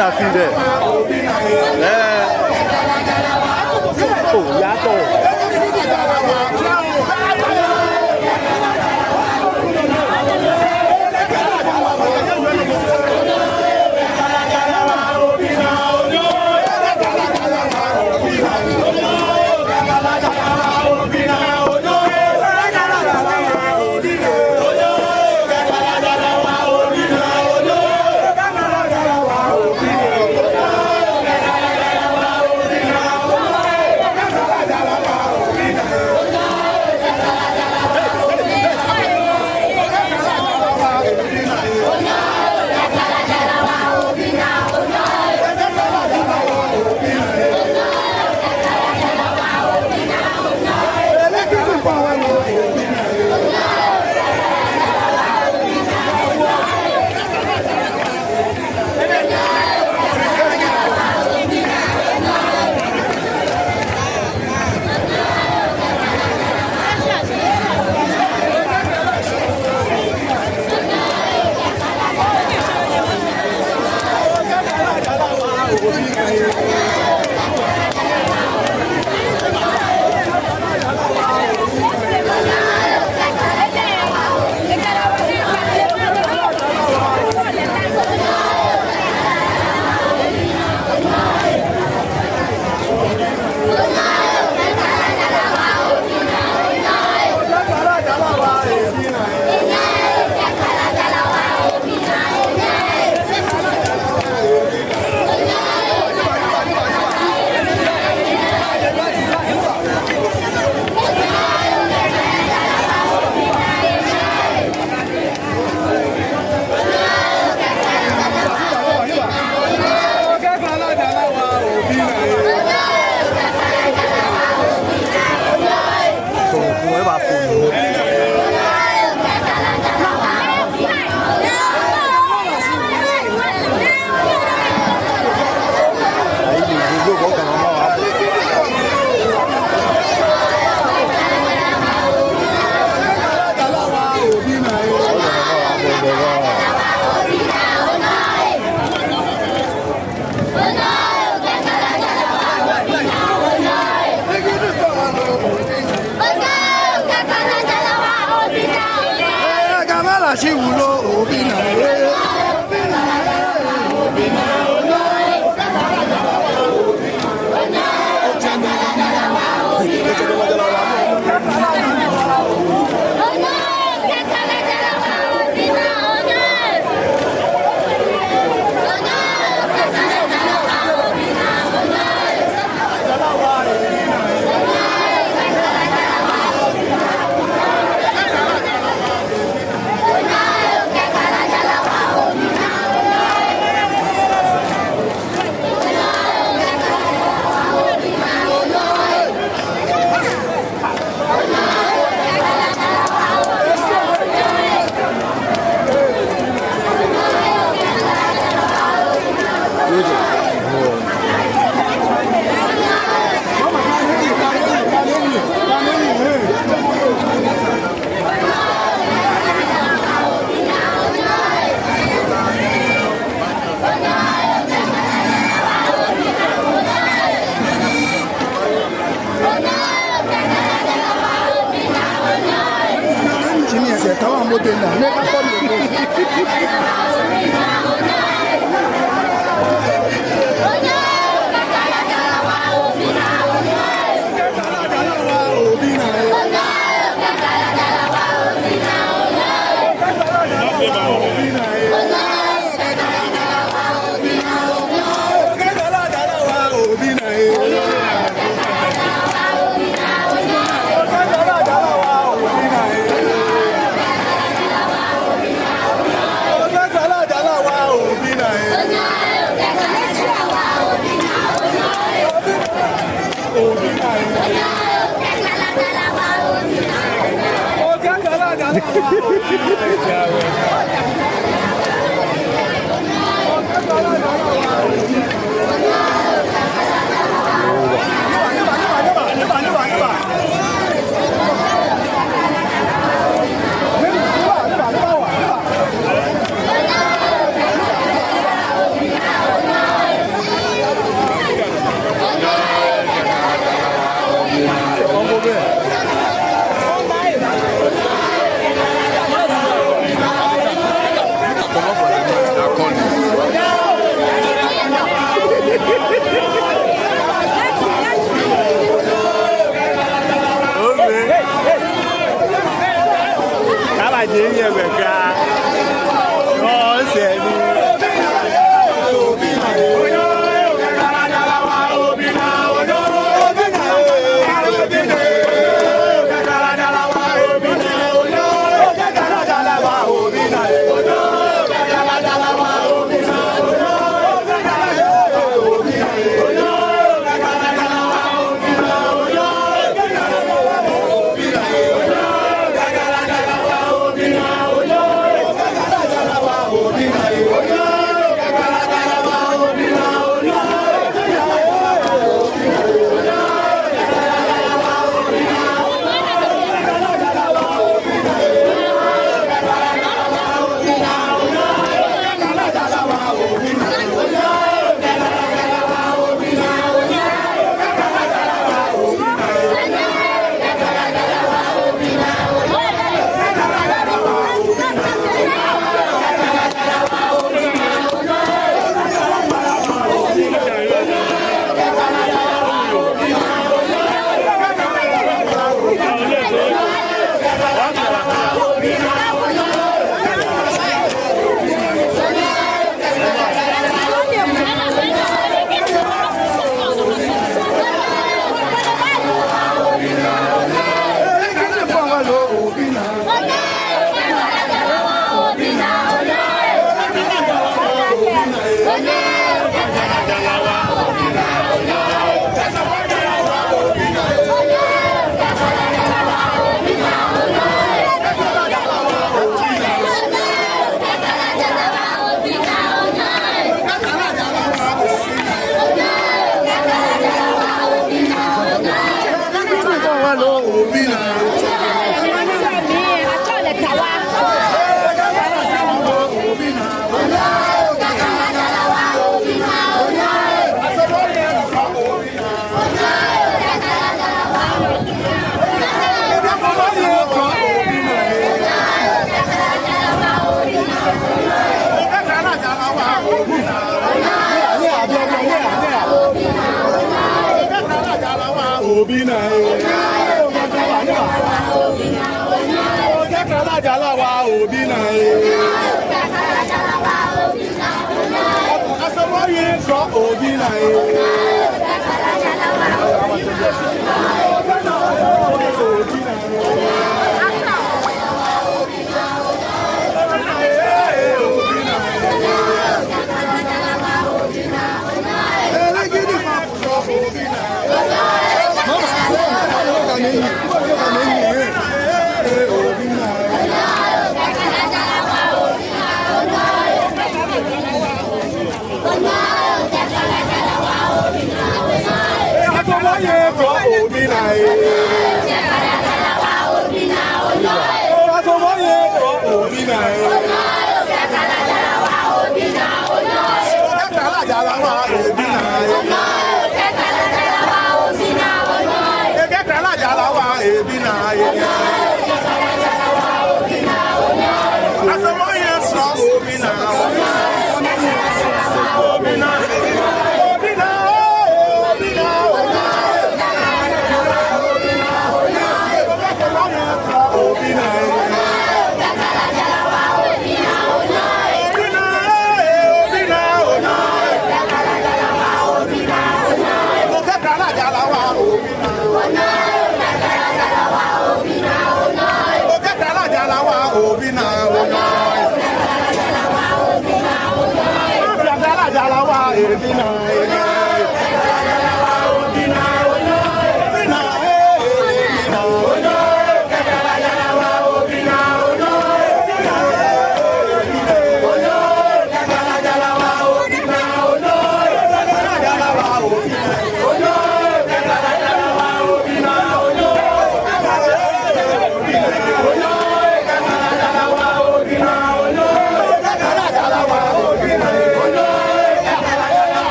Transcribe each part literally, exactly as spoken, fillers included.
That thing there. Eh. Oh, yeah,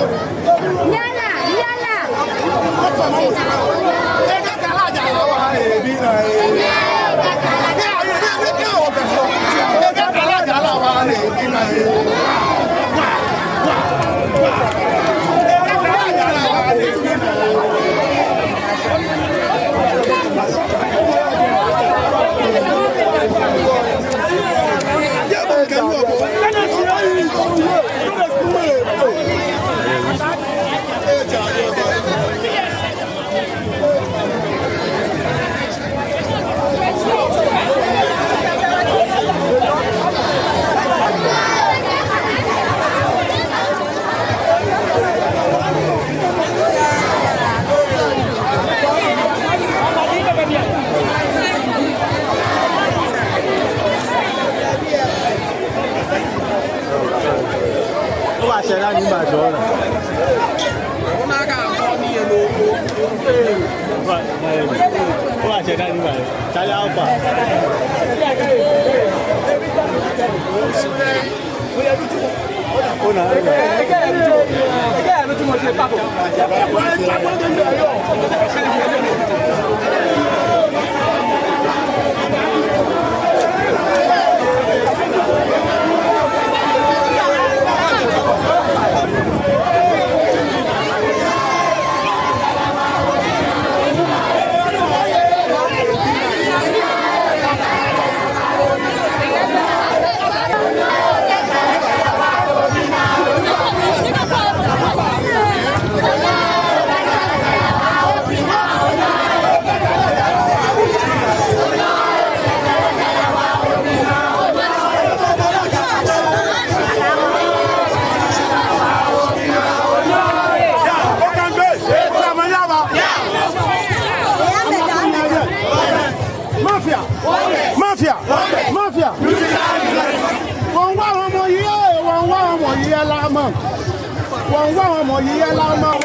Yala, yala. Obaashɛ dani matsɔɔ. Obaashɛ dani matsɔɔ. Charlie, how far? Ona, ona. Mafia! Mafia! Mafia! Wɔŋwa wɔmɔ yi, wɔŋwa wɔmɔ yi yɛ La maŋ. Wɔŋwa wɔmɔ yi yɛ La maŋ.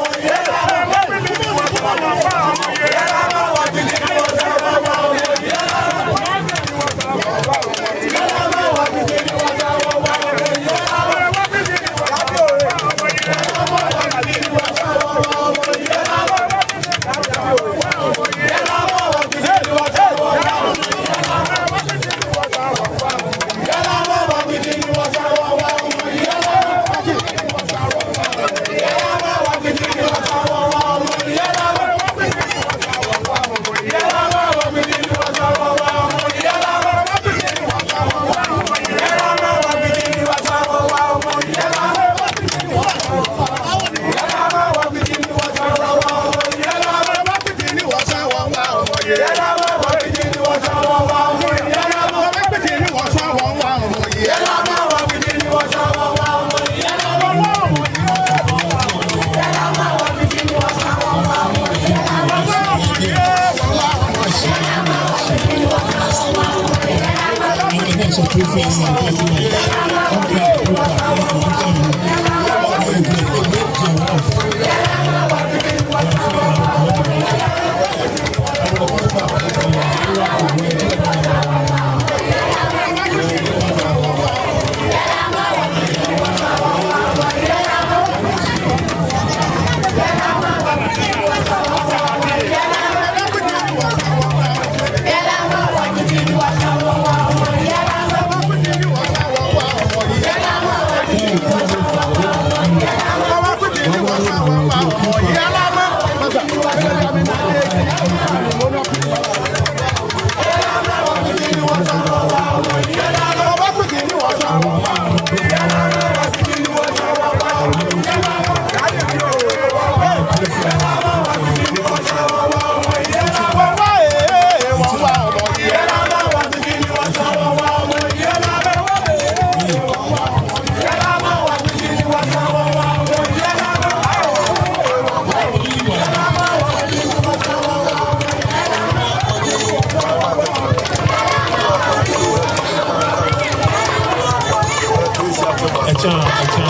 Etsa, etsa.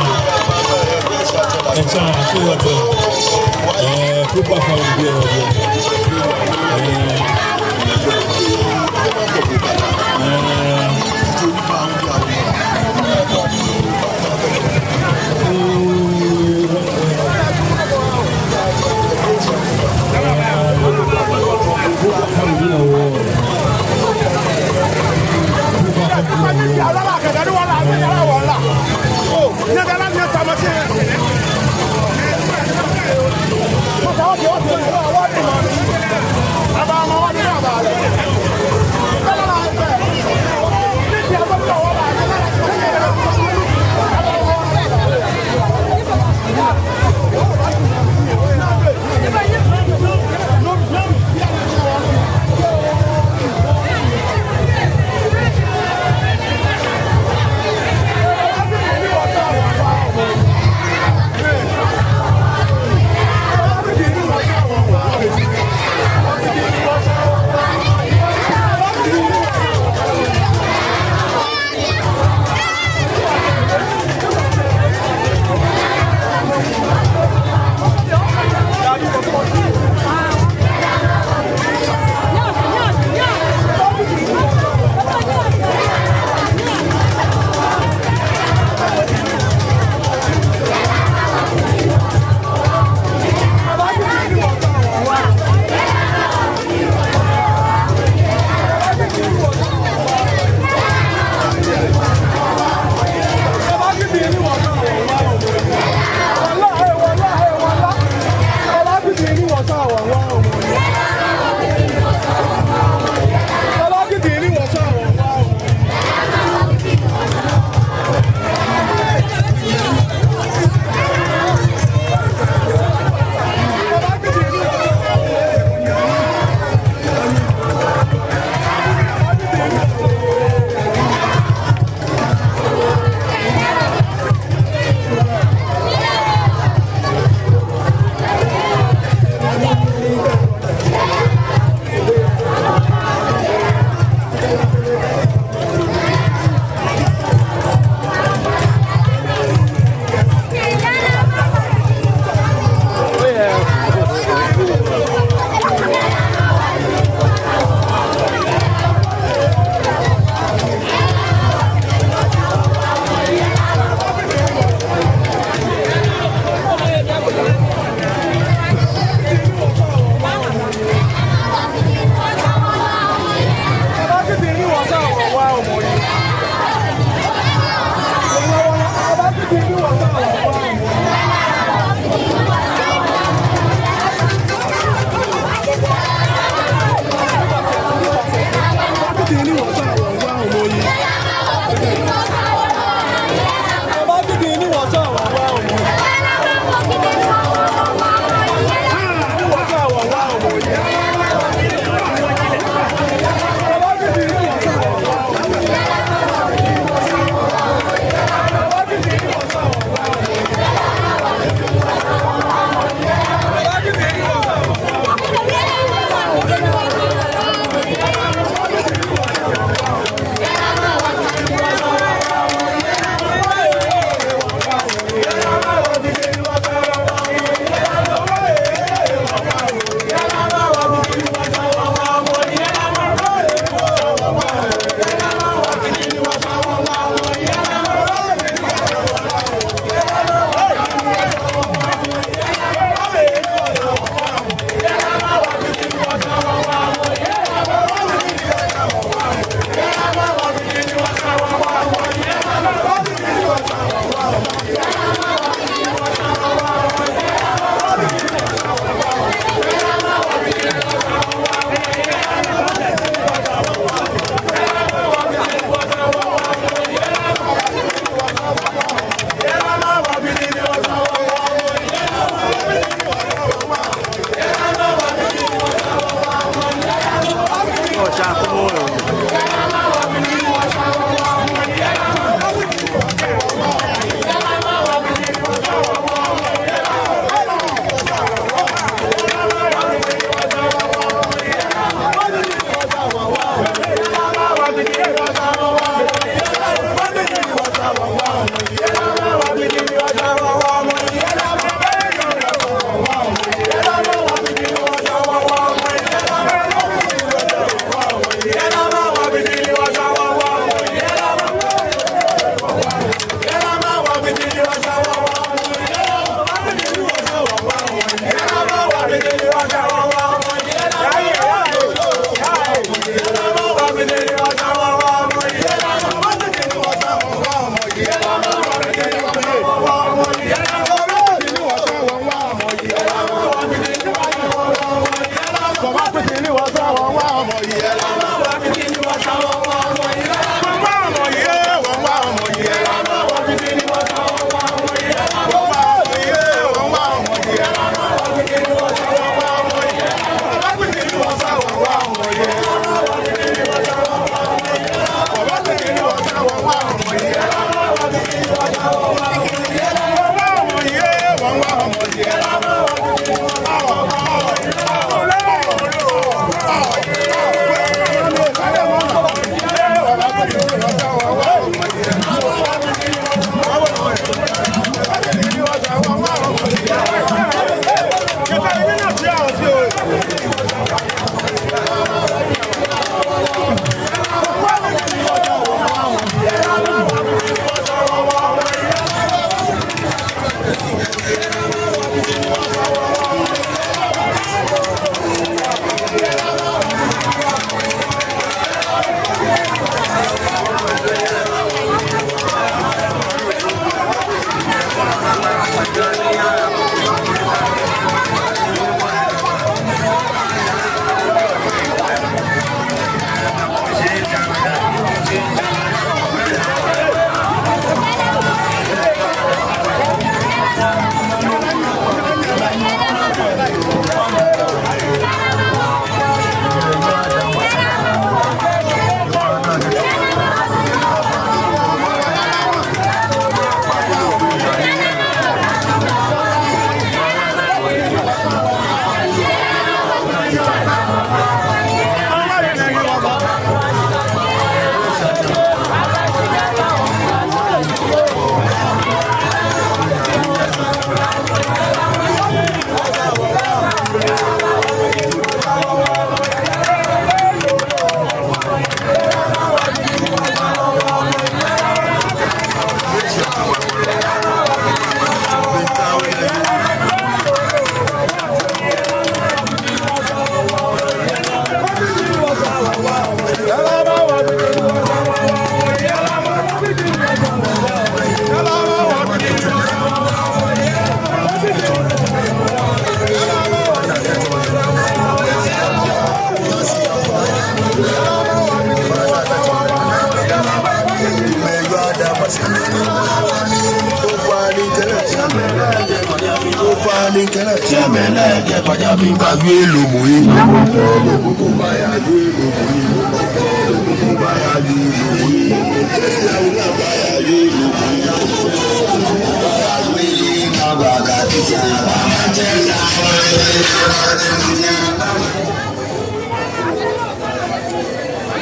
Etsa, etsa. Eh, kupa fa obi, obi. Eh, eh.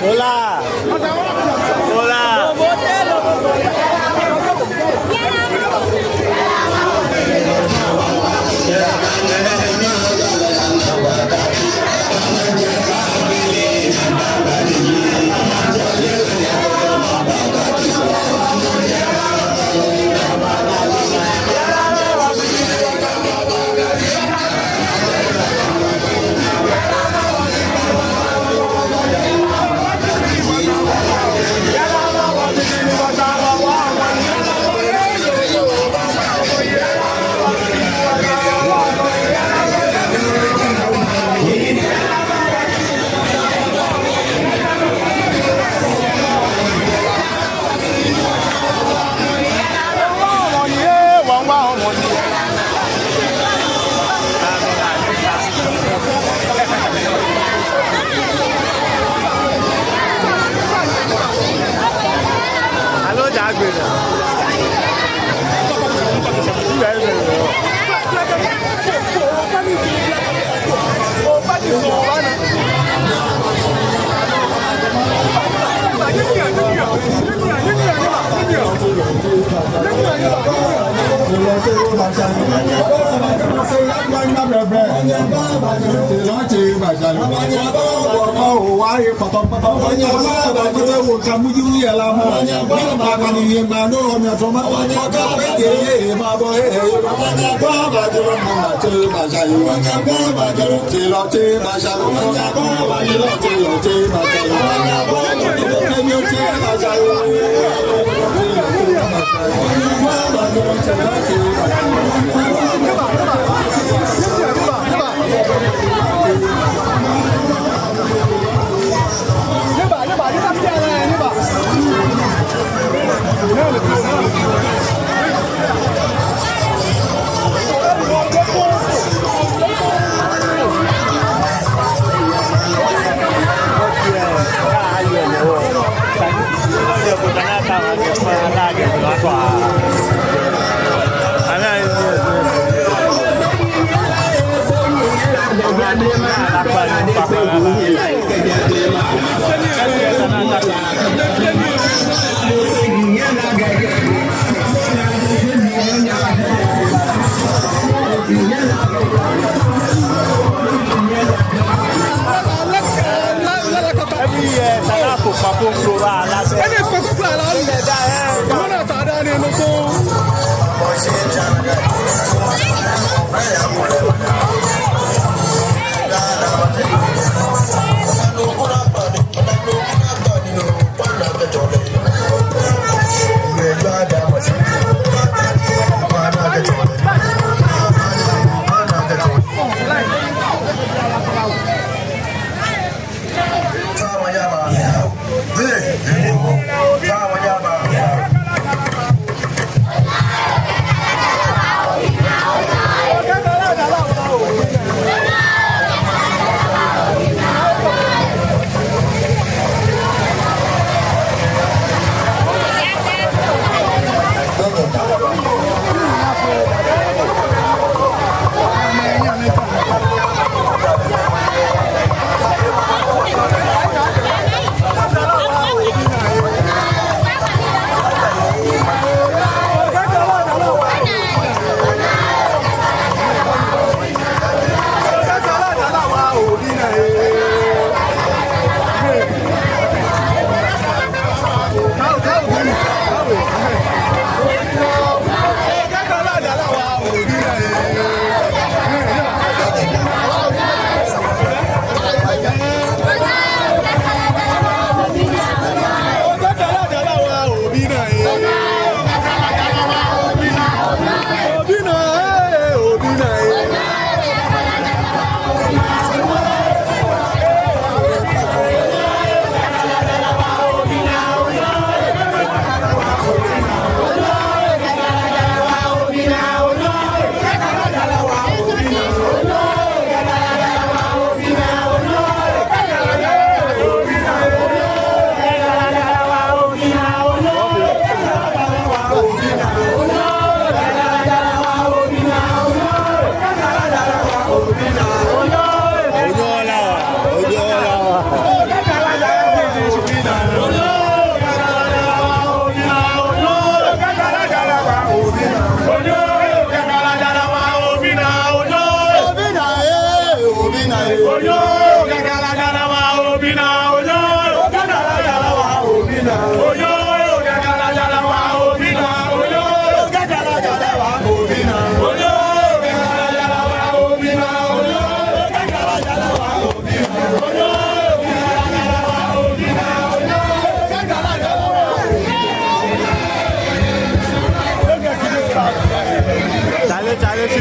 Hola. Hola. Alo, dagbe na.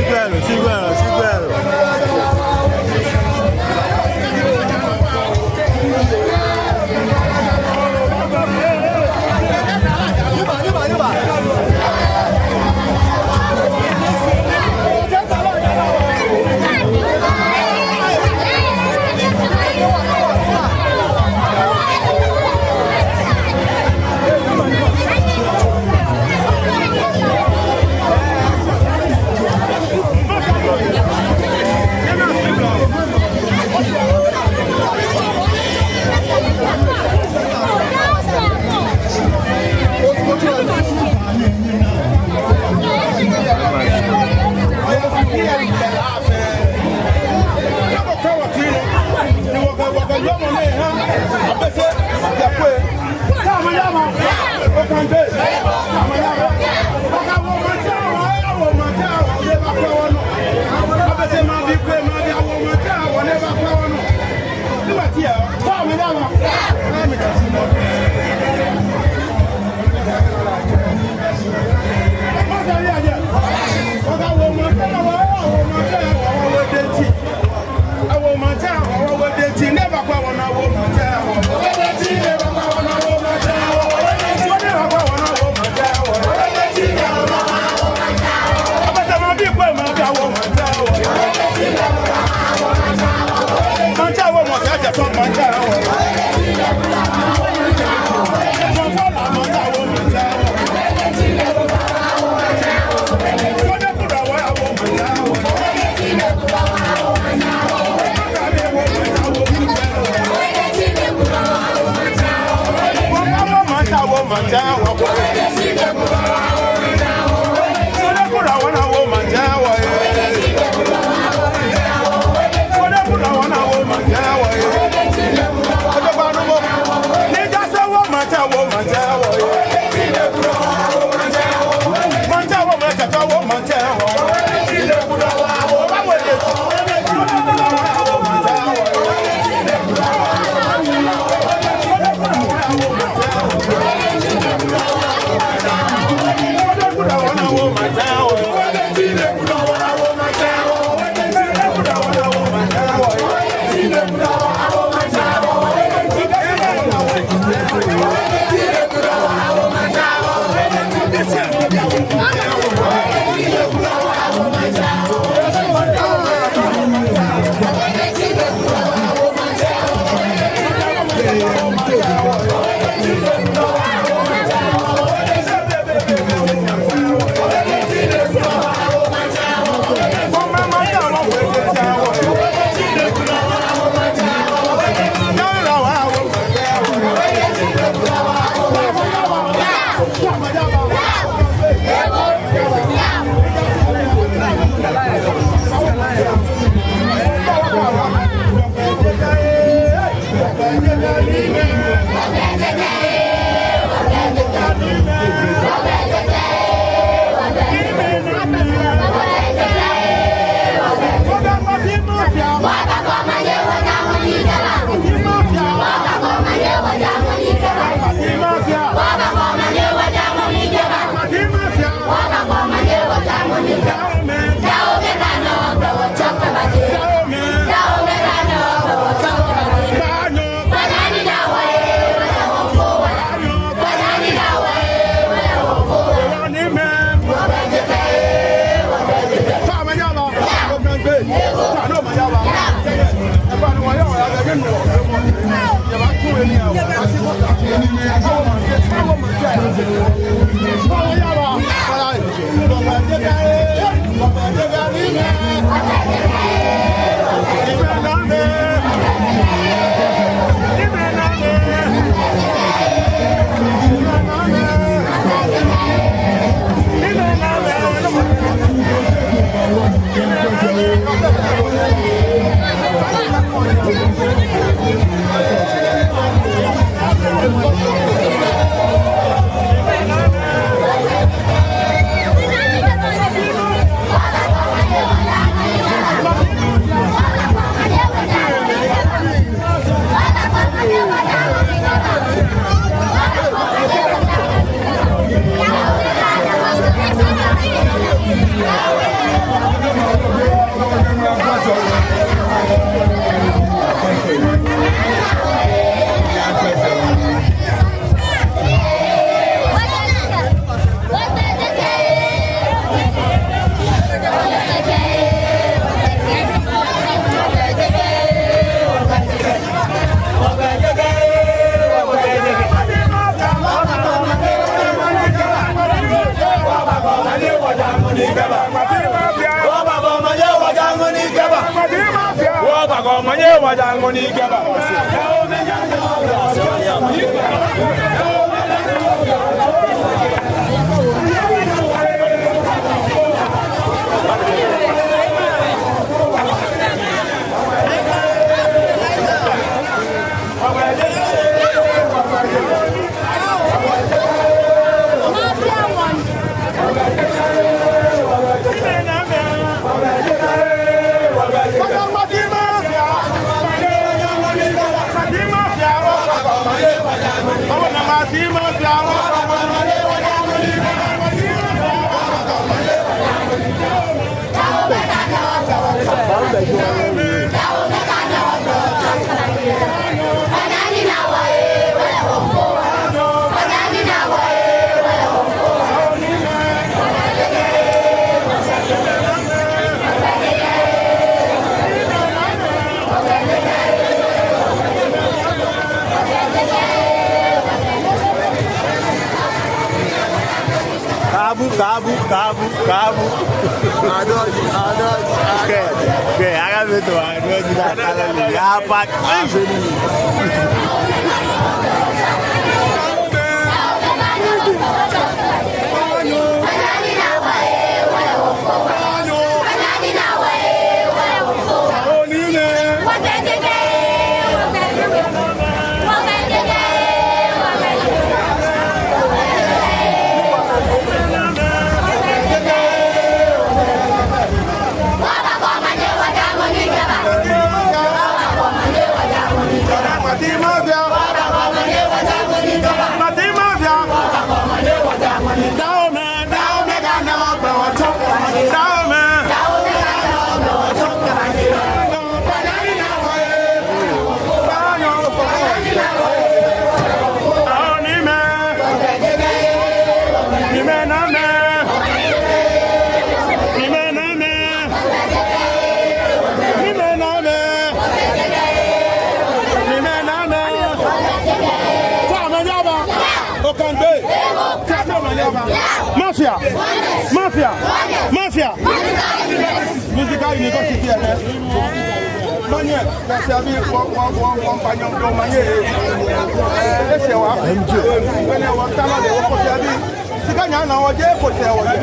Siguelo, siguelo, siguelo. Omanye waja ŋmɔni kɛba. Kaabu, kaabu, kaabu, kaabu. Adɔji, adɔji, adɔji. Kɛ, kɛ, aga be to, adɔji da kala ni. Ya pak, afeni. Mafia! Mafia! Mafia! Musical University, eh? Manye, kɛsɛbi, wɔ, wɔ, wɔ, wɔ, manye, wɔ, manye, eh, eh, eh, eh, wa. Manye, wɔ, tala de, wɔ, kɛsɛbi. Sika nyɛ naa wɔje ko sɛɛ wɔje.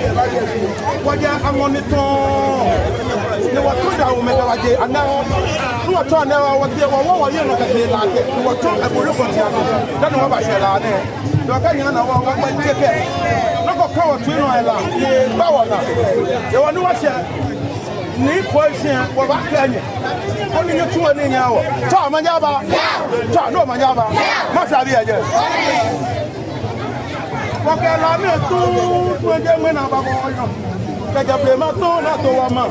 Wɔje amɔ ni tɔɔ. Ni wɔtsu da omɛ kɛ wɔje anɛ. Ni wɔtsu anɛ wɔ, wɔje wɔ, wɔ, wɔye nɔ kɛtee La kɛ. Ni wɔtsu ebulu kɔnti anɛ. Dani wɔbashɛ La nɛ. Ni wɔkɛ nyɛ naa wɔ, wɔkpɛ jekɛ. Nɔ ko kɛ wɔtsu nɔ yɛ La. Ni ba wɔna. Yɛ wɔ ni wɔshɛ. Ni ko shiɛ, wɔbakɛɛ nyɛ. Koni nyɛtsu nii nyɛha wɔ. Tswa omanye aba. Tswa ni omanye aba. Mafia bii ajɛ. Wɔkɛ Lamɛi tuuntu jɛ ŋmɛnɛ aba bɔ yɔɔ. Kɛjɛ blema tuuntu ni ato wɔmaŋ.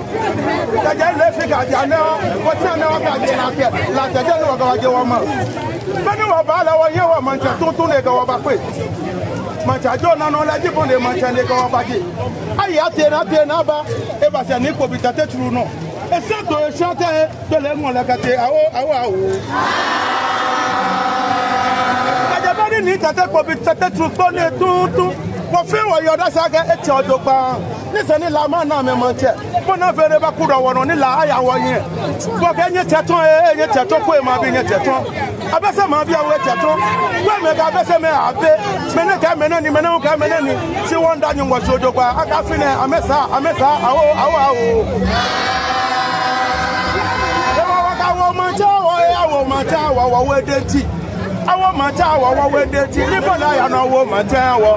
Kɛjɛ lɛ fɛɛ kɛjɛ anɛ, wɔtee anɛ wɔkɛjɛ La kɛ. La kɛjɛ ni wɔkɛbaje wɔmaŋ. Beni wɔba lɛ wɔyɛ wɔ maŋtsɛ tuuntu ni kɛ wɔ bakpe. Maŋtsɛ John Nana Adjei Boney maŋtsɛ ni kɛ wɔ baje. Ayi atee naa, atee naa aba. Ebashɛ Nii Kobe Tɛtɛ tsuru nɔ. Esa to, esa tɛ. Tole ŋɔ lɛ kɛtee, awo, awo, awo. Kɛjɛ beni Nii Tɛtɛ Kobe Tɛtɛ tsuru kpo nɛɛ tuuntu. Wɔfɛɛ wɔyɔɔ odase akɛ etsɛ ojogbaŋŋ. Ni sani La maŋ naa amɛ maŋtsɛ. Bɔ ni afee ni ebakudɔ wɔnɔ ni La aya wɔhiɛ. Wɔkɛɛ nyɛtsɛ tɔŋ, eh, eh, nyɛtsɛ tɔŋ, Kowe maŋbii nyɛtsɛ tɔŋ. Abese maŋbii awo etsɛ tɔŋ. Kowe mɛi kɛ Abese mɛi abe. Mɛni kɛ mɛni ni, mɛni kɛ mɛni ni. Shi wɔmiida Nyɔŋmɔ shi ojogbaŋŋ. Akɛ afi nɛɛ, amɛsaa, amɛsaa, awo, awo, awo. Ewa wɔ kɛ awo maŋtsɛ wɔ, eh, awo maŋtsɛ wɔ, wɔ wɔ edɛŋ ti. Awo maŋtsɛ wɔ, wɔ wɔ edɛŋ ti. Ni bɔ ni aya nɔ awo maŋtsɛ wɔ.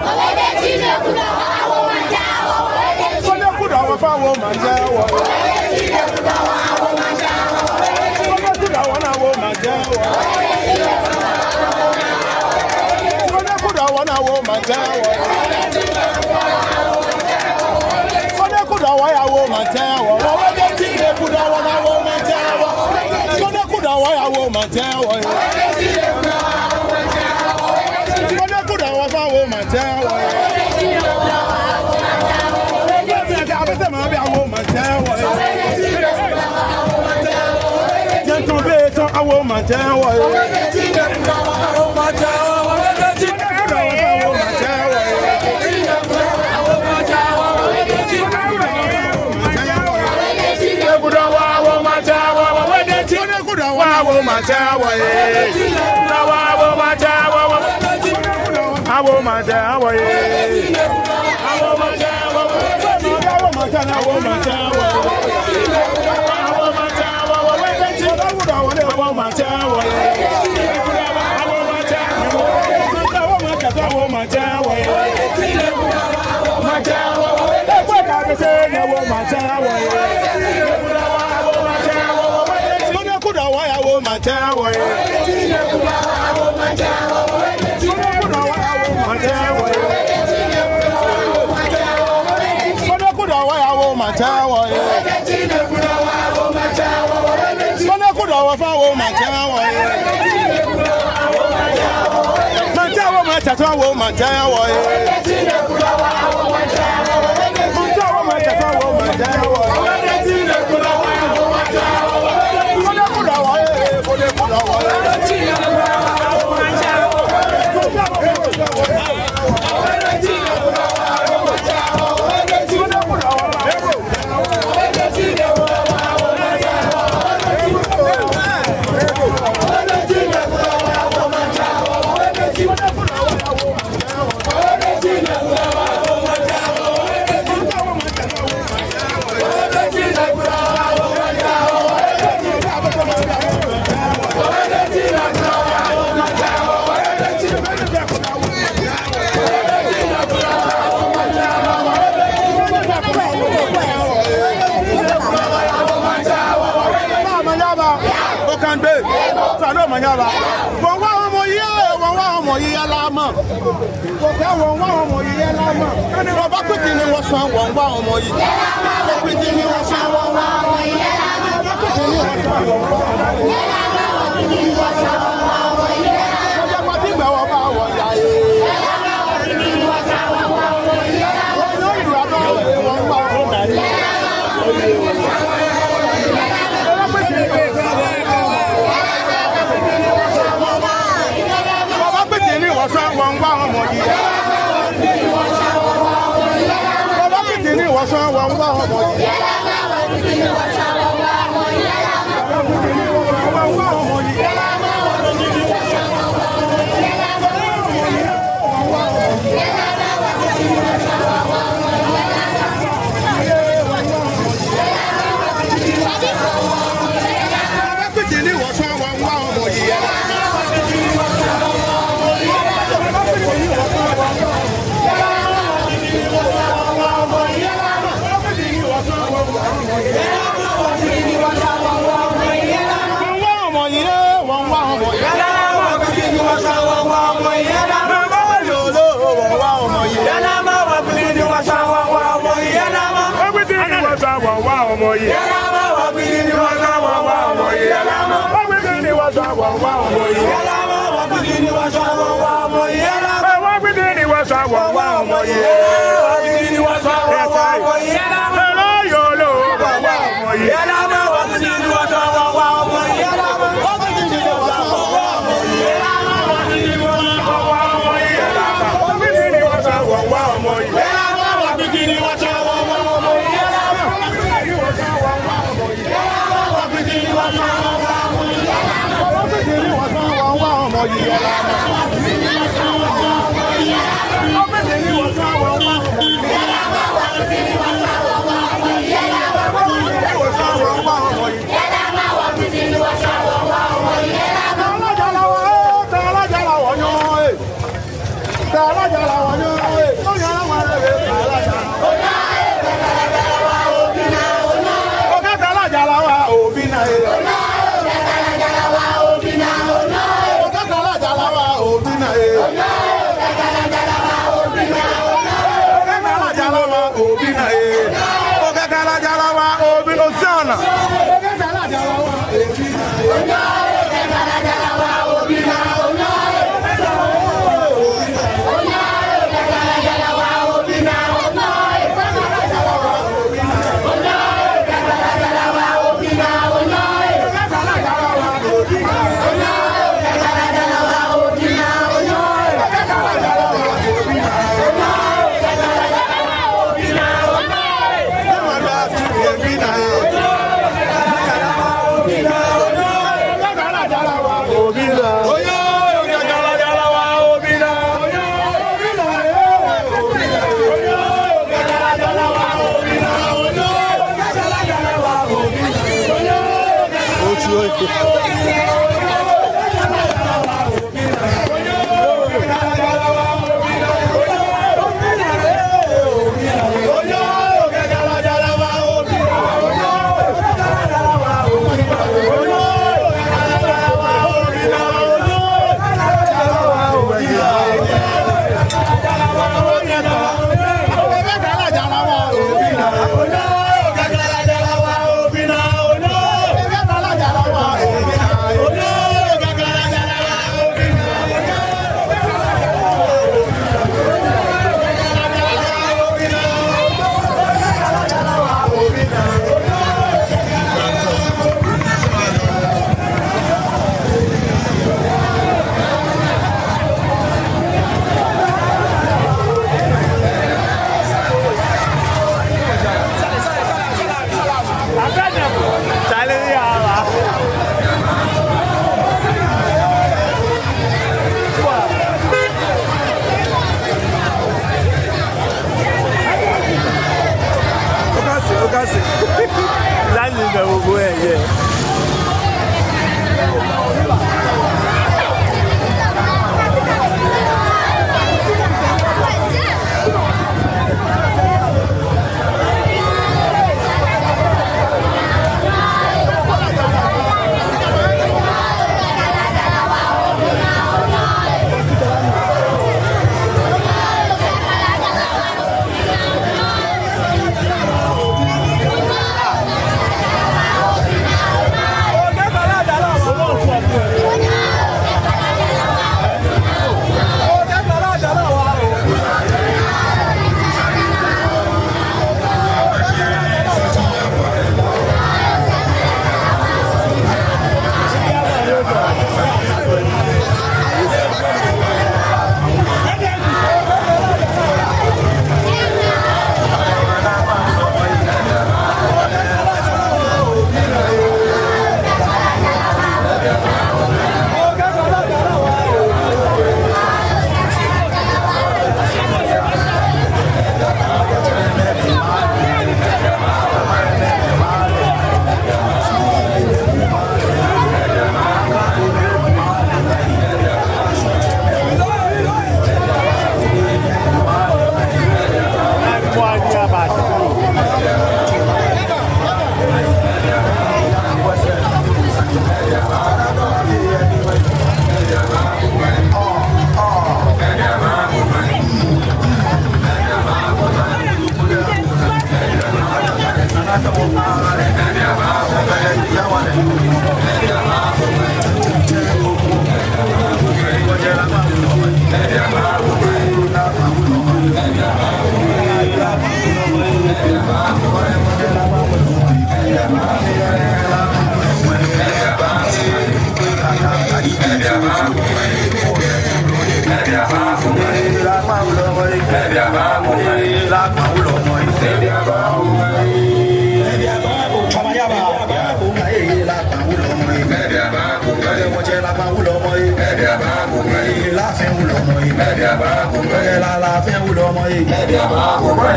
Koni ekudɔ wɔ fã awo maŋtsɛ wɔ. Koni ekudɔ wɔ ni awo maŋtsɛ wɔ. Koni ekudɔ wɔ ni awo maŋtsɛ wɔ. Koni ekudɔ wɔ ni awo maŋtsɛ wɔ. Wɔ wɔ edɛŋ ti ni ekudɔ wɔ ni awo maŋtsɛ wɔ. Koni ekudɔ wɔ ni awo maŋtsɛ wɔ. Koni ekudɔ wɔ fã awo maŋtsɛ wɔ. Abese maŋbii awo maŋtsɛ wɔ. Jɛŋ tɔŋ bɛ tɔŋ awo maŋtsɛ wɔ. Ekudɔ wɔ awo maŋtsɛ wɔ. Maŋtsɛ awo ee. Awo, awo, maŋtsɛ awo, awo. Awo, maŋtsɛ awo ee. Awo, maŋtsɛ awo, awo. Awo, maŋtsɛ awo, awo. Awo, maŋtsɛ awo, awo. Awo, maŋtsɛ awo ee. Awo, maŋtsɛ awo. Awo, maŋtsɛ awo ee. Maŋtsɛ awo ee. Ekwe ka bɛ sɛɛ, awo, maŋtsɛ awo ee. Awo, maŋtsɛ awo ee. Mɔ ni kuda wa ya, awo, maŋtsɛ awo ee. Mɔ ni kuda wa ya, awo, maŋtsɛ awo ee. Mɔ ni kuda wa ya, awo, maŋtsɛ awo ee. Mɔ ni kuda wa fa, awo, maŋtsɛ awo ee. Maŋtsɛ awo, maŋtsɛ atsɔ, awo, maŋtsɛ awo ee. Maŋtsɛ awo, maŋtsɛ atsɔ, awo, maŋtsɛ awo ee. Mɔ ni kuda wa ee, mɔ ni kuda wa ee. Okande, Salo Manyaba. Wɔŋwa wɔmɔ yi, wɔŋwa wɔmɔ yi, yalama. Wɔŋwa wɔmɔ yi, yalama. Wɔbakpiti ni wɔsɔŋ, wɔŋwa wɔmɔ yi. Wɔbakpiti ni wɔsɔŋ, wɔŋwa wɔmɔ yi. Wɔbakpiti ni wɔsɔŋ, wɔŋwa wɔmɔ yi. Wɔbakpiti ni wɔsɔŋ, wɔŋwa wɔmɔ yi. Okase, okase. Lani bɛ wo bo ɛ yɛ.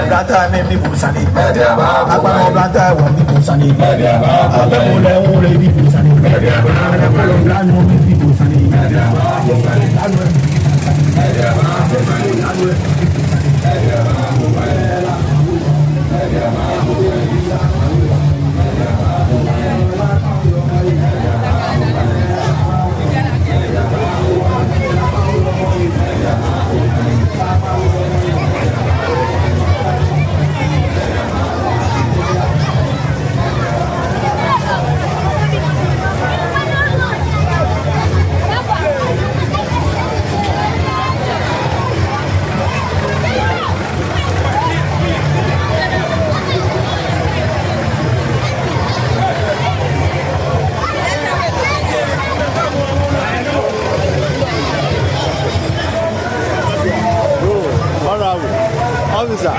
Blata mɛi, miibi bo sane. Akpa nɔ blata, wɔmiibi bo sane. Abɛ mɔ lɛ, wɔmiibi bo sane. Blata nɔ, miibi bo sane. Bro, honorable, officer.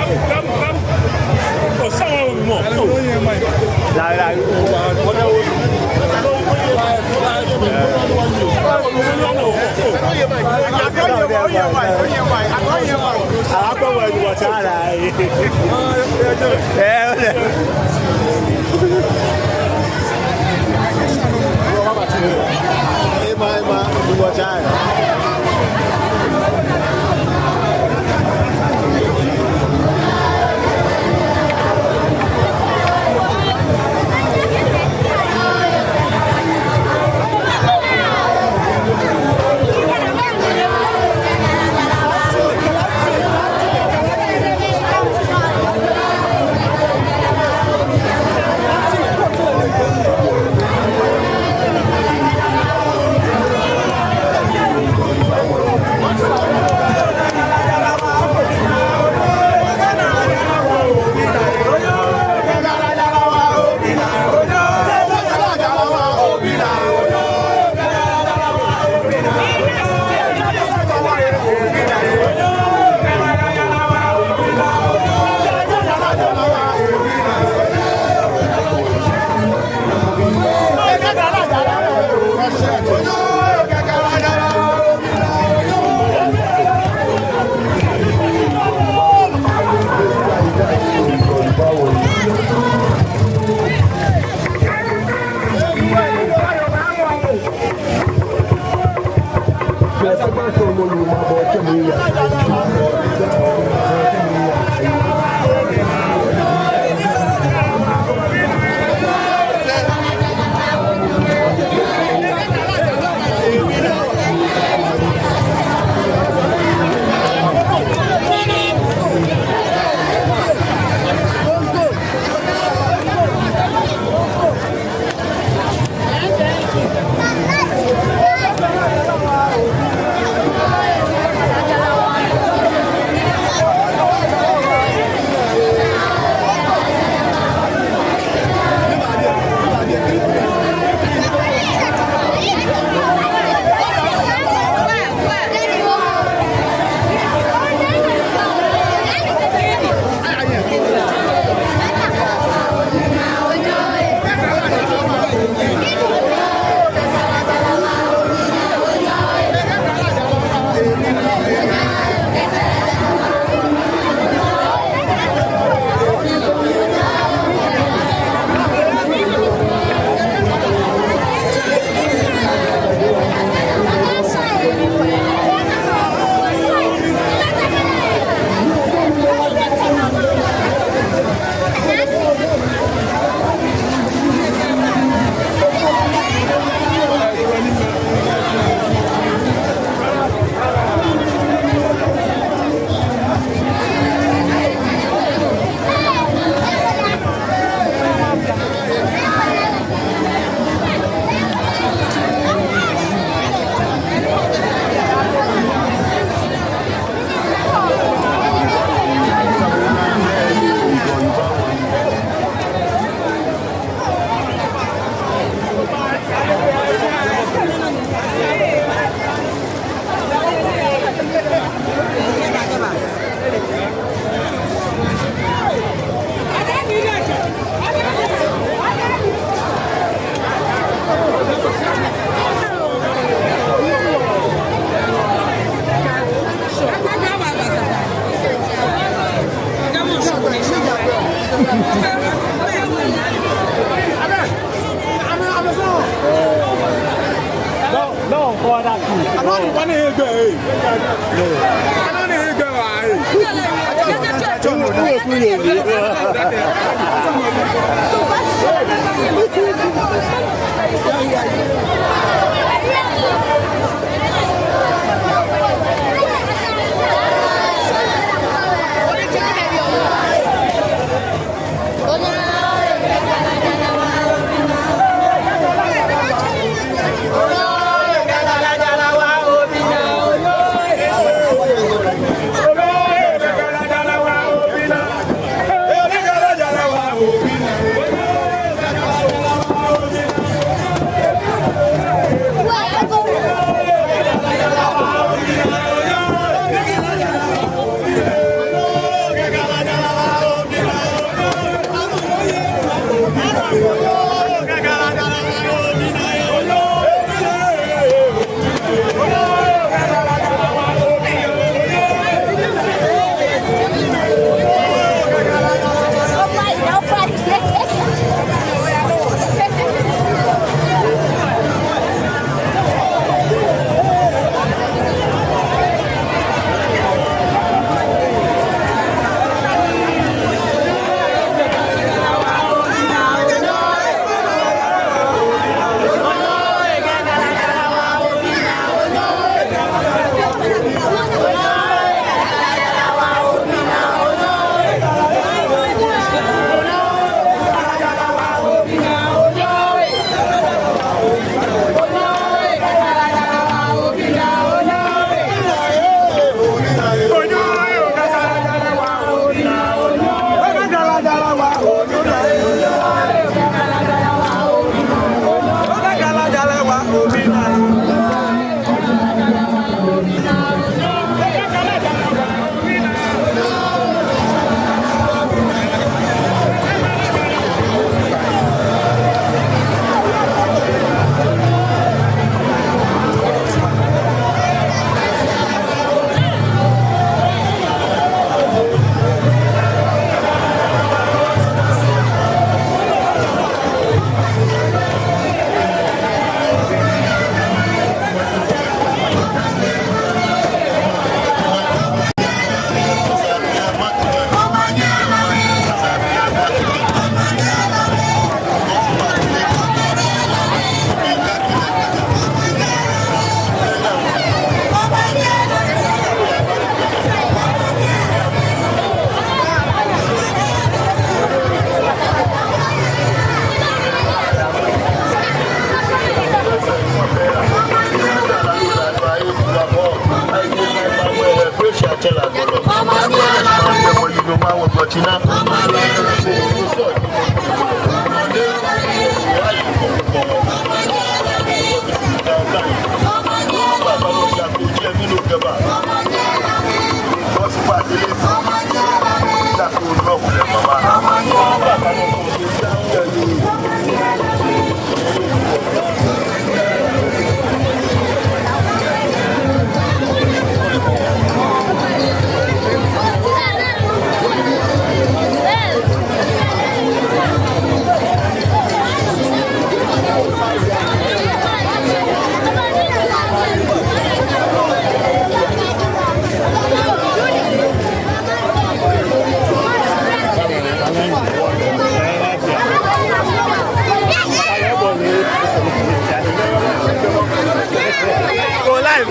Go live.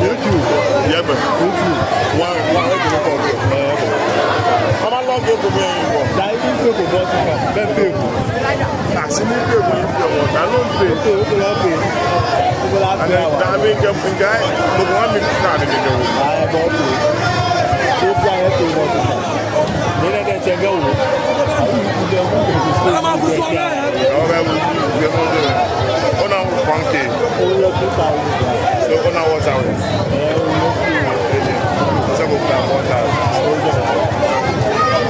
YouTube. Yeah, man. YouTube. One, one, one, one, one. How long ago we are in? That is Facebook, but that Facebook. Asini pe mo ife ọmọ, ta ló ń pè? Ó pè, ó pè, ó pè. Ó pè láti ra wa. Àmì ìgbà mi jẹ fún guy, gbogbo wọn mi kà ní mi jẹun. Ààrẹ bọ̀ pé ó fi ààrẹ tó wọ́n tó kà. Ní ẹ̀rẹ́dẹ̀ ṣe ń gẹ̀ wò. Àwọn ìkú jẹ fún ìkú tó ń jẹ kí a. Àwọn ọ̀rẹ́ wo ju ìgbẹ́ fún ọdún rẹ̀? Ó náà wọ́n pọ́n ké. Ó yẹ kó ta ìgbà. Ṣé ó náà wọ́n ta wọ̀? Ẹ, ó yẹ kó. Ṣé kò ta wọ́n ta? Ó yẹ kó.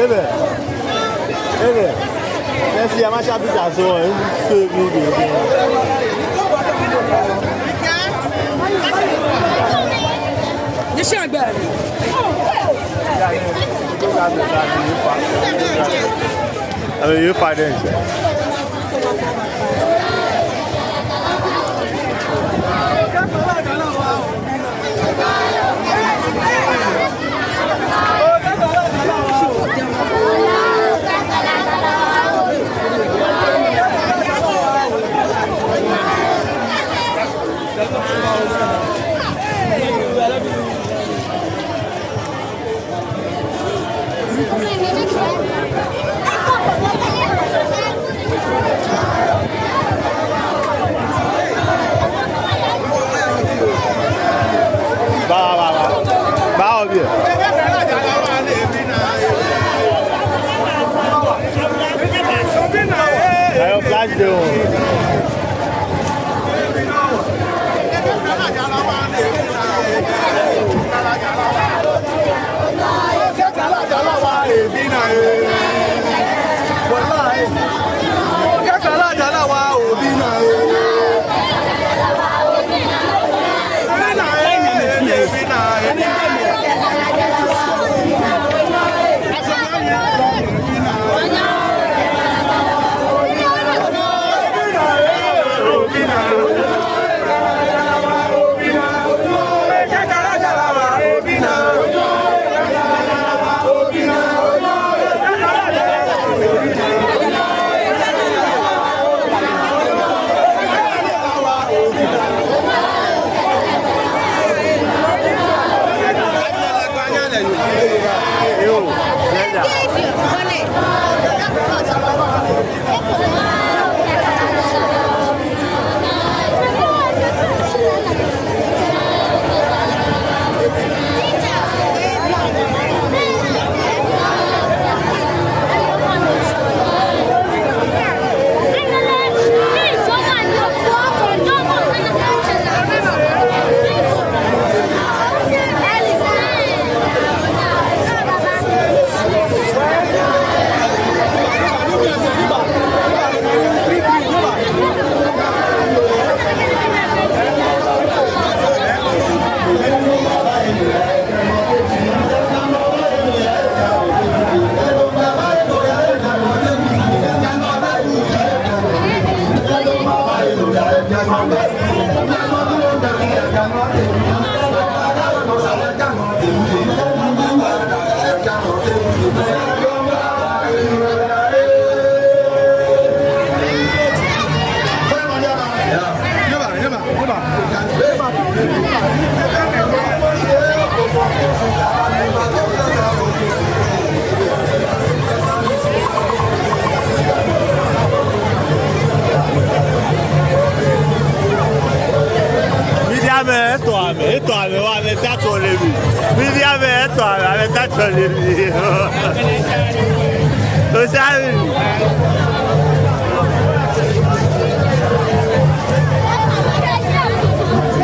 Ebe. Ebe. Esi ama sha bi ta so, eh, so bi bi. Ni shi agbe. Ebe, you fight them. Ba, ba, ba. Ba, obi. Ayo, flash dey on. Miibi amɛ, etɔ amɛ, etɔ amɛ waa, amɛta tsɔne mli. Miibi amɛ, etɔ amɛ, amɛta tsɔne mli. Osabi.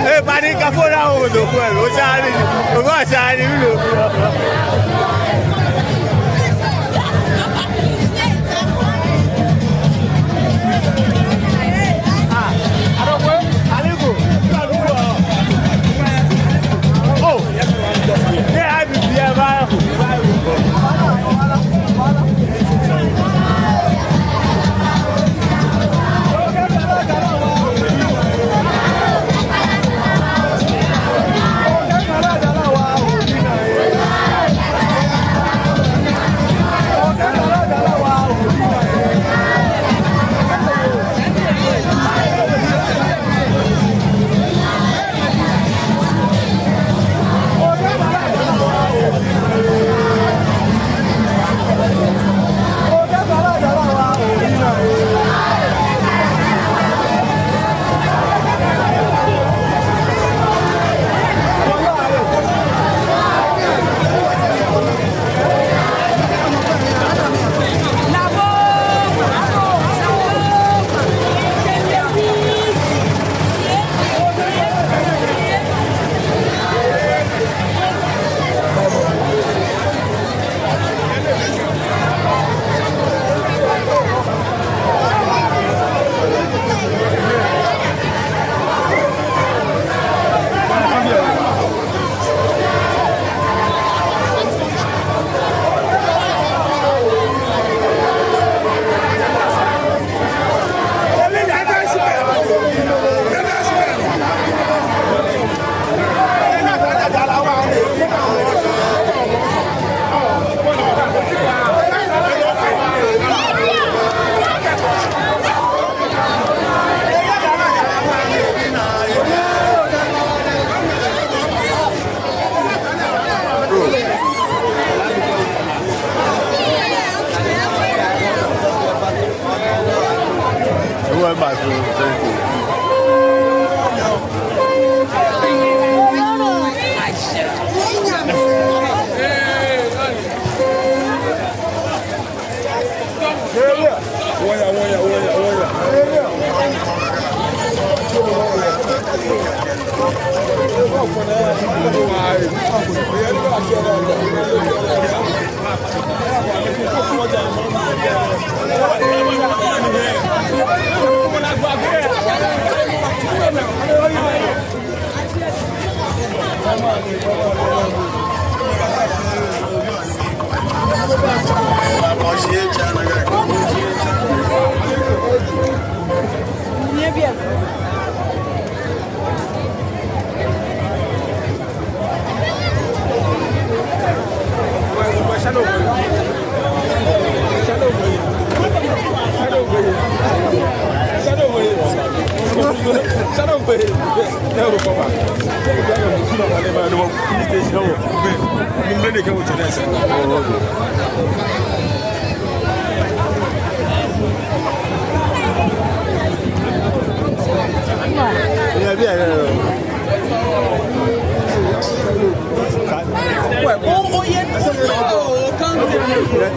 Ee, bani kafo na o do ko, osabi. O ko osabi lo.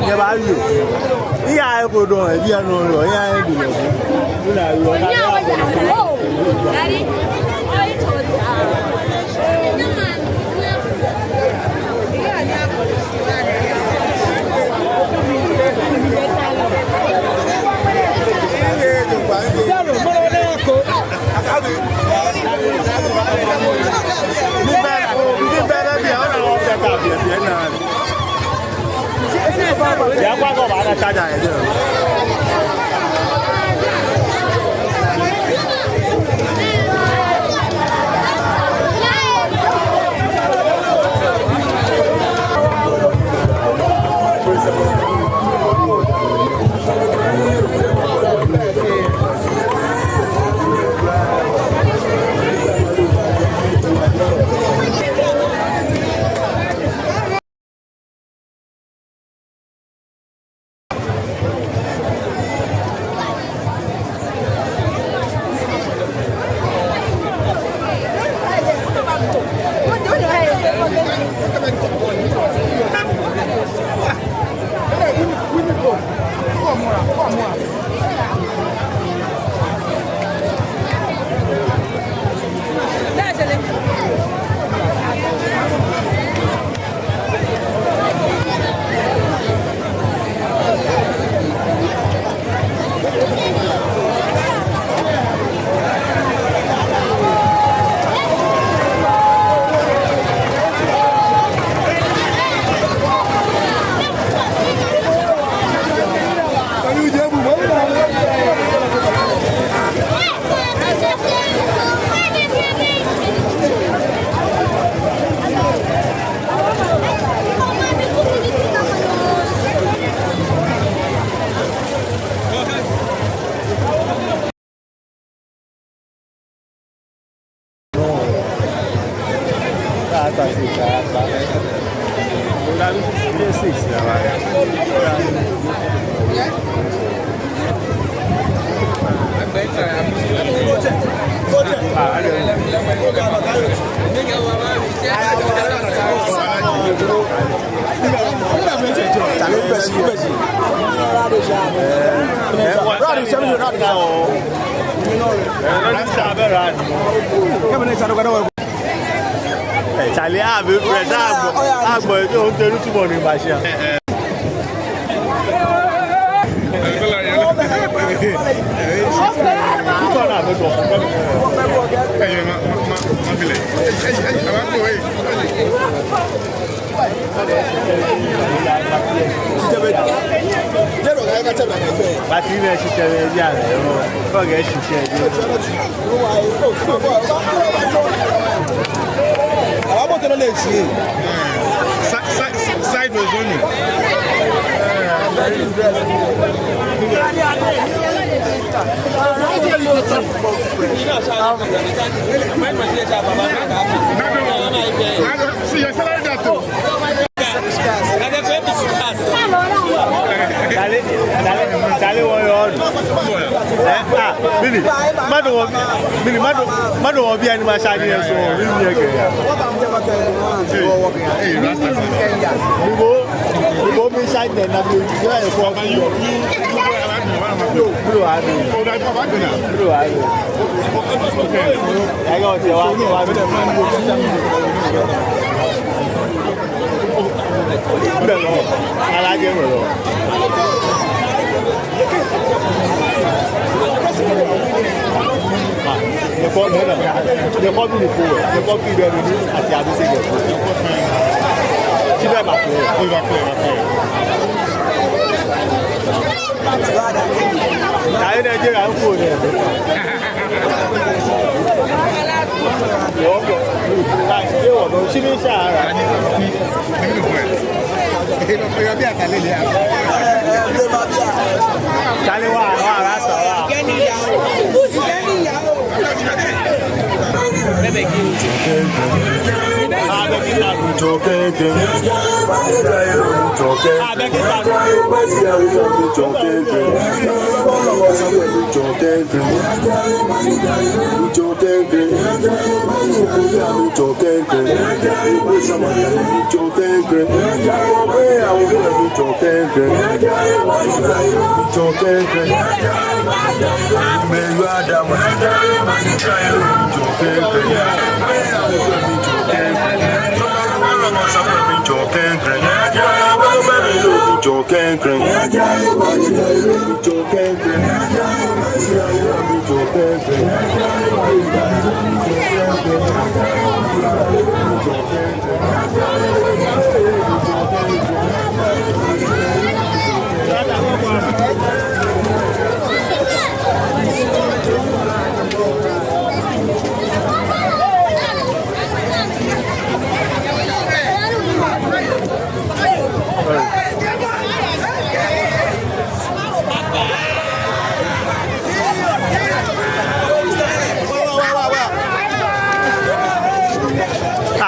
Nyɛbaawie. Iya eko dɔŋŋ, ebi anɔ lɔ, iya ebi lɔ. Charlie, abi fresh, agbo, agbo, eji o te nu tu bɔ ni ba shi a. Bati ne shi tɛlɛ ya, o, o ge shi tɛlɛ. Sa-, sa-, sa-, sideways only. Charlie, Charlie, Charlie, wɔ yɔ. Eh, ah, mɛni, mɛni, mɛni, mɛni, mɛni, wɔ bi ani ma sa ni eso, mɛni yɛ kɛ. Hey, Rasta. Mi bo, mi bo mi sa ni na mi, yɛ ko. Baba, you, you, you go around. Bro, bro, I do. Bro, I do. I got you. Bro, I like you, bro. Ah, nyɛkɔ, nyɛkɔ, nyɛkɔ bi ni ko, nyɛkɔ bi bɛ ni ati abi se nyɛkɔ. Ti bɛ ba ko. Ba ko, ba ko. Daí, né, tira o cu, né? Logo. Ai, eu não, se me chara. Ele não foi a minha, tá ali, né? Tá ali, ó, ó, lá está, ó.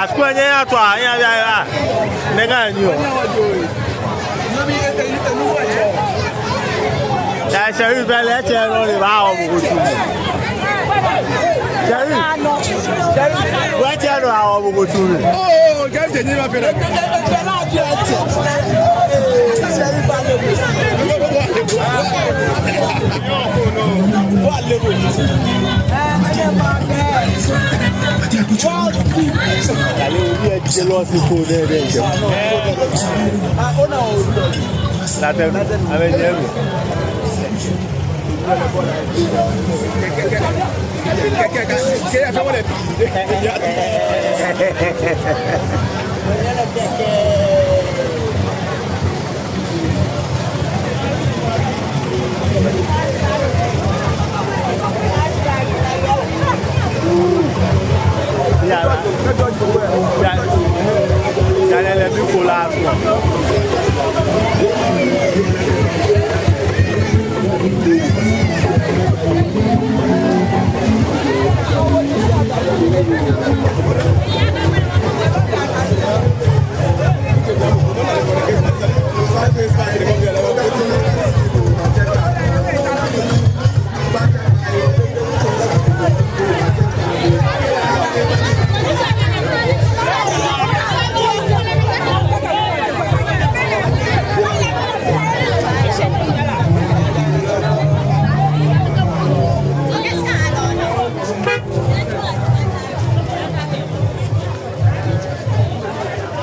Asukpɔ nyɛ ya tɔ a, ya, ya, ya. Nɛgɛ ni o. Ya, Sheriff, bɛ lɛ, etsɛ nɔ lɛ, ba, o, mɔ ko tsu. Sheriff, Sheriff, wɛ etsɛ nɔ, a, o, mɔ ko tsu. Oh, game change, my friend.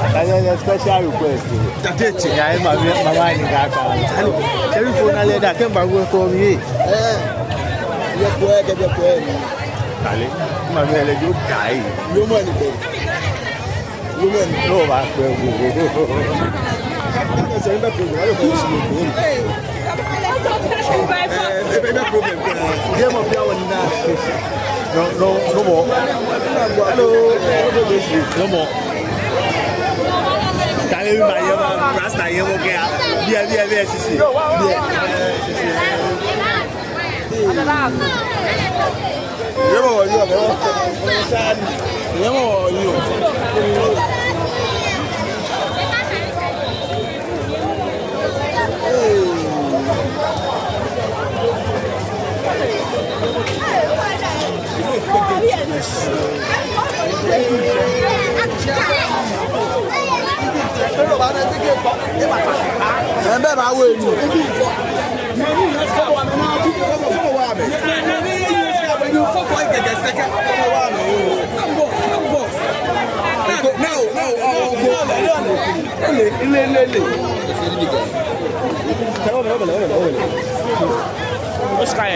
Kanya, special request. Tatete. Ya, eh, mama, mama ni kaka. Sheriff, ona lɛ da, kɛ mba wo ko mi. Eh. Yɛ ko, kɛ yɛ ko. Kale. Mama lɛ jo dai. Yoo mɔ ni ko. Yoo mɔ ni. No, ba ko. Kaka sɛ mba ko. Ayo ko si ko. Ɛɛ, ɛɛ, ɛɛ, problem. Game of your one now. No, no, no more. Hello. No more. Kale mi ma yɛ ma, Rasta yɛ mɔ kɛ ya. Bia, bia, bia, sisi. Bia. Yɛ mɔ wɔ yɔ, yɛ mɔ wɔ yɔ. Ɛɛ, bɛ ba wo enu. Oscar.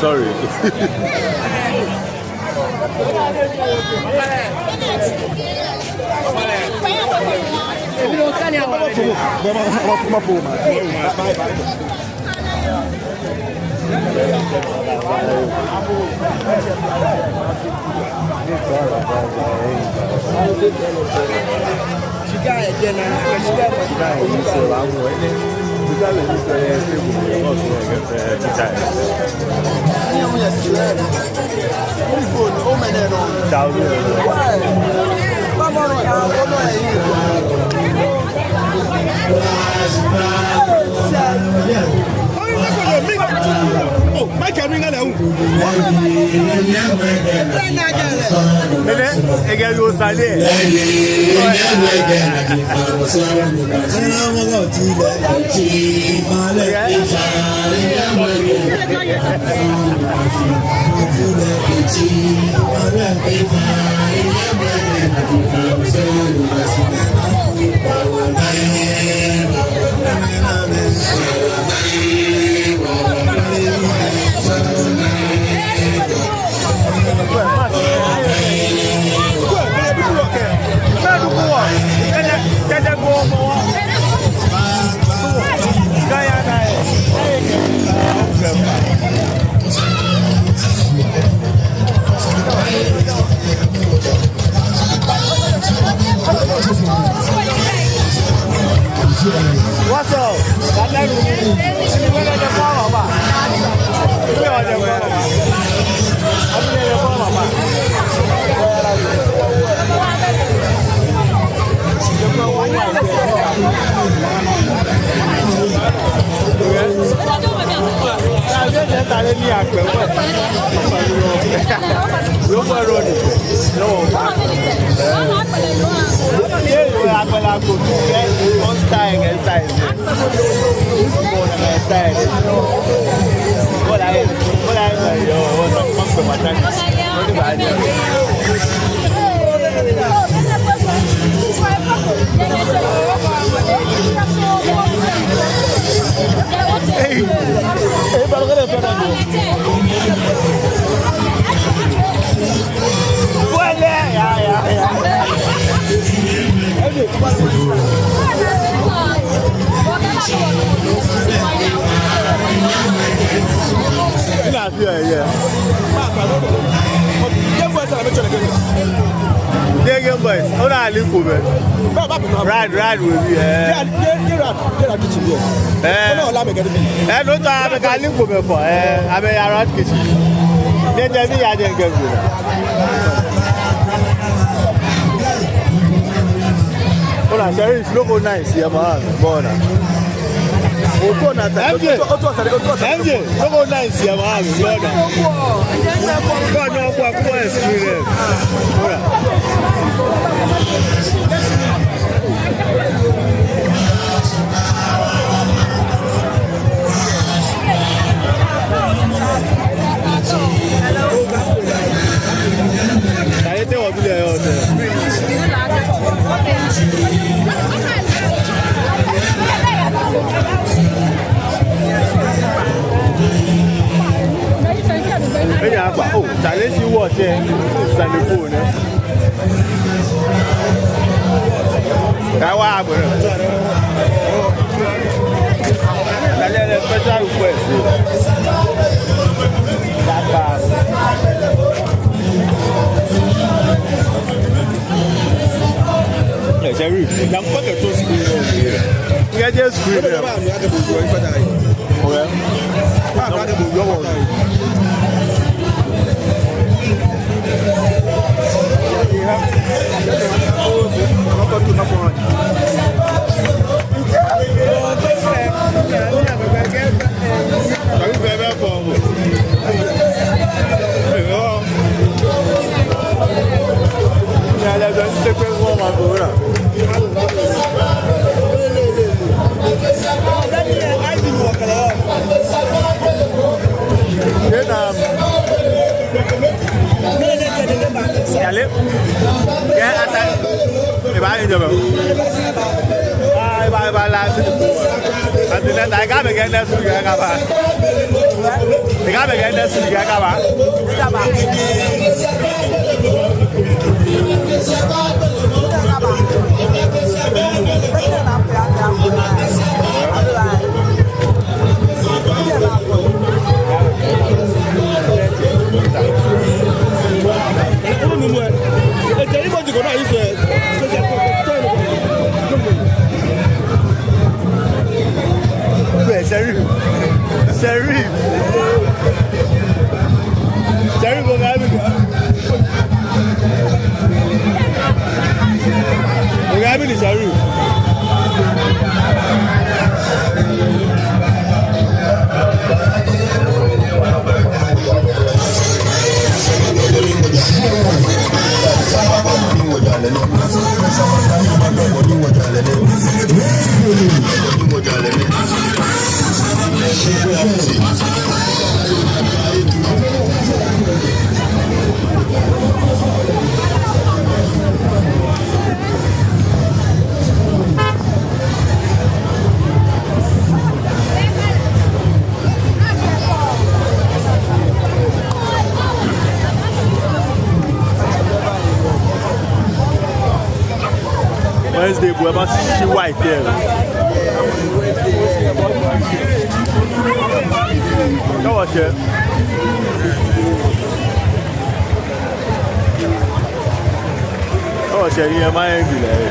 Sorry. Mene, ege yo sale. What's up? Ina fiya, yeah. Game Boys, ame tsɔ le game. Game Boys, ona ali ko be. Rad, Rad will be, eh. Yeah, yeah, yeah, Rad, yeah, Rad kitchen, yeah. Eh. Ona ola me gari bi. Eh, no to, ame ka ali ko be fɔ, eh, ame ya Rad kitchen. Ne je bi ya je game bi. Ona, Sheriff, logo nice, yeah, man. Bona. Oto na ta. M J, oto, oto, oto, oto. M J, logo nice, yeah, man. Bona. Bona, kwa, kwa experience. Bona. Oh, challenge you watch, eh? Sane ko nɛ. Ka wa bro. Challenge special request. That bad. Yeah, Sheriff. Yam kɔkɛ to screen. Yeah, just screen. Well. Yale. Kɛ ata. Eba yi jɔbɛ. Ah, eba, eba la. Ati nɛ ta, eka bɛ kɛ nɛ su kɛ kaba. Eka bɛ kɛ nɛ su kɛ kaba. Sheriff. Sheriff. Sheriff, oga mi. Oga mi ni Sheriff. Wednesday, bro, eba shi white here. Come on, sir. Oh, sir, yeah, my angle, eh.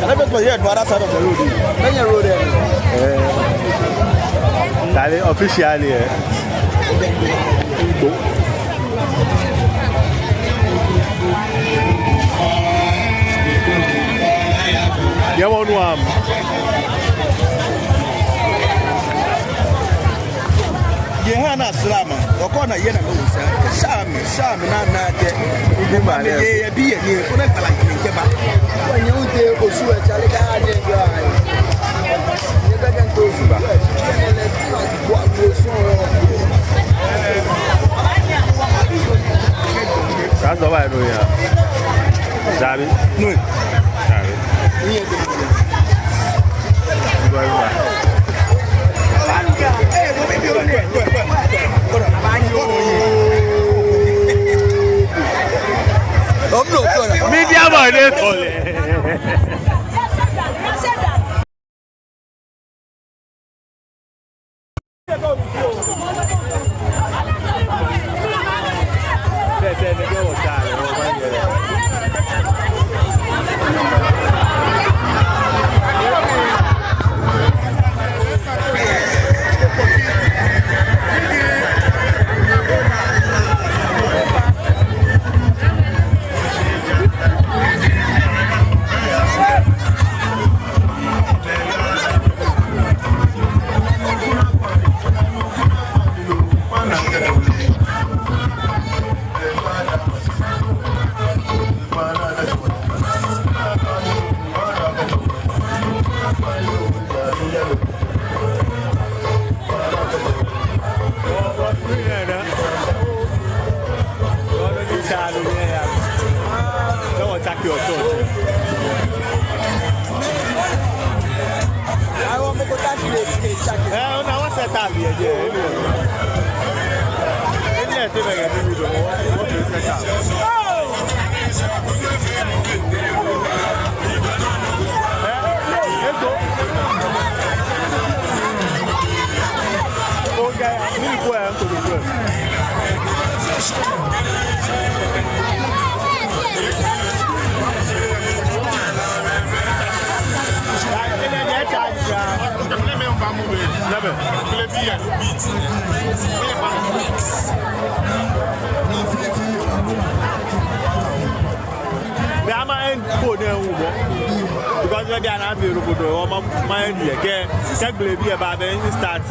Let me put here to other side of the road. Many road there. Eh. That is officially, eh. Yeah, one, one. Yɛ ha na salama, ɔkɔ na yɛ na no sa. Shame, shame na na te. Ibi ma ne. Ye, ye, bi ye, ye, ko na kpala ye, ke ba. Ko nye unte ko su e chale ka je yo ai. Ye ka kan to su ba. Wa ko su. That's the way I know, yeah. Zabi. No. Zabi. Media man, they call it. Mɛi ama end phone lɛ hu bɔ. Because mɛi biɛ ni afee rokoto, ɔ, ma, ma end yɛ kɛ, kɛ gbele biɛ ba bɛ ni start.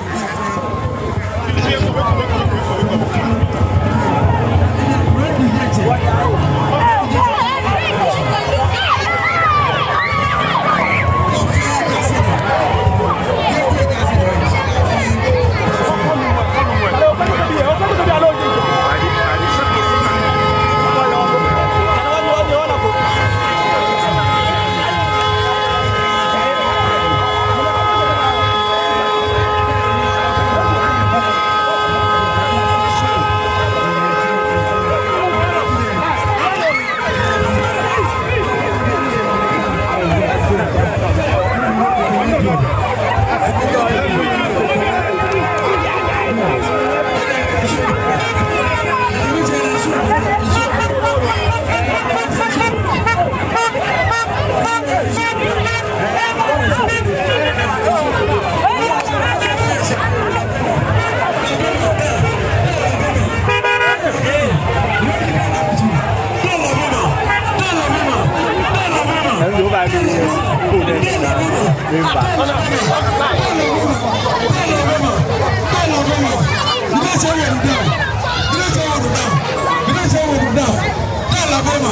Laboma.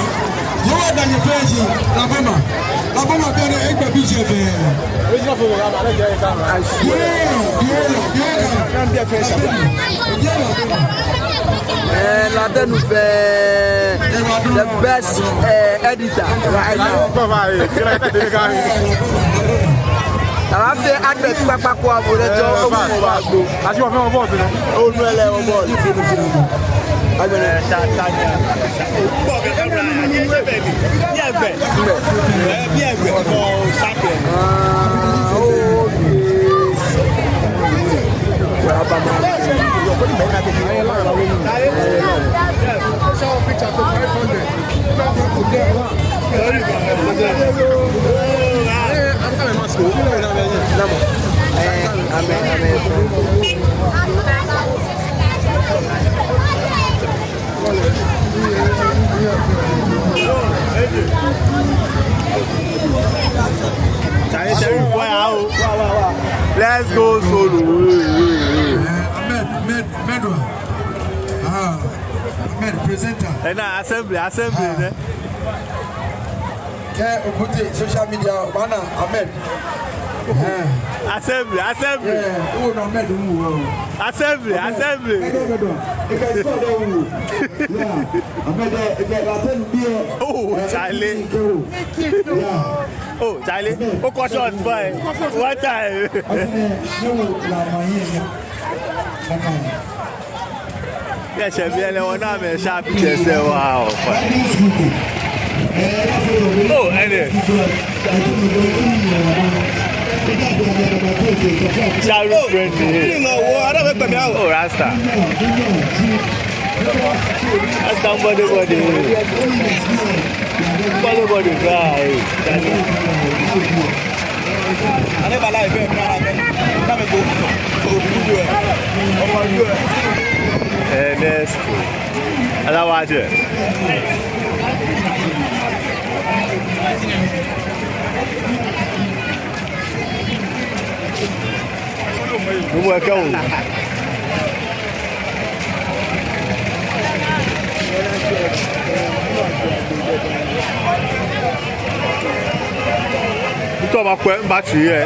Yehowa da nyɛ fɛɛ shi. Laboma. Laboma kɛ ne egbe bi jɛ fɛɛ. Yehowa, Yehowa, Yehowa. Eh, Latenu fɛɛ, the best, eh, editor right now. Abaafee advert kpakpa ko abo lɛ jɔ, eh, omu mɔ ba gbo. Asi wɔ fɛɛ wɔ boss nɛ. Onu lɛ wɔ boss. Agbɛnɛ. Biɛ gbɛ. Biɛ gbɛ. Biɛ gbɛ. Ah, okay. Let's go solo. Ahmed, Ahmed, Ahmed wa. Ah, Ahmed, presenter. Ɛna assembly, assembly nɛ. Kɛ obote social media, obaana Ahmed. Eh. Assembly, assembly. Eh, obaana Ahmed, obaana. Assembly, assembly. Ahmed, Ahmed, Ahmed. Eka sɔ de wu. Yeah. Ahmed, eh, eka Latenu biɛ. Oh, eh, Charlie. Yeah. Oh, Charlie. Okɔ shot fine. One time. Ati ne, ne wo la ma yi ne. Aka. Yes, sir, biɛ lɛ wɔna amɛ sharp pictures lɛ, wow, fine. Oh, ɛnɛ. Sharu friendly. Oh, Rasta. Rasta body body. Body body guy. Eh, next. Otherwise, yeah. Gbogbo ɛkɛ o. Ntɔ ma kwɛ, mba tsi yɛ.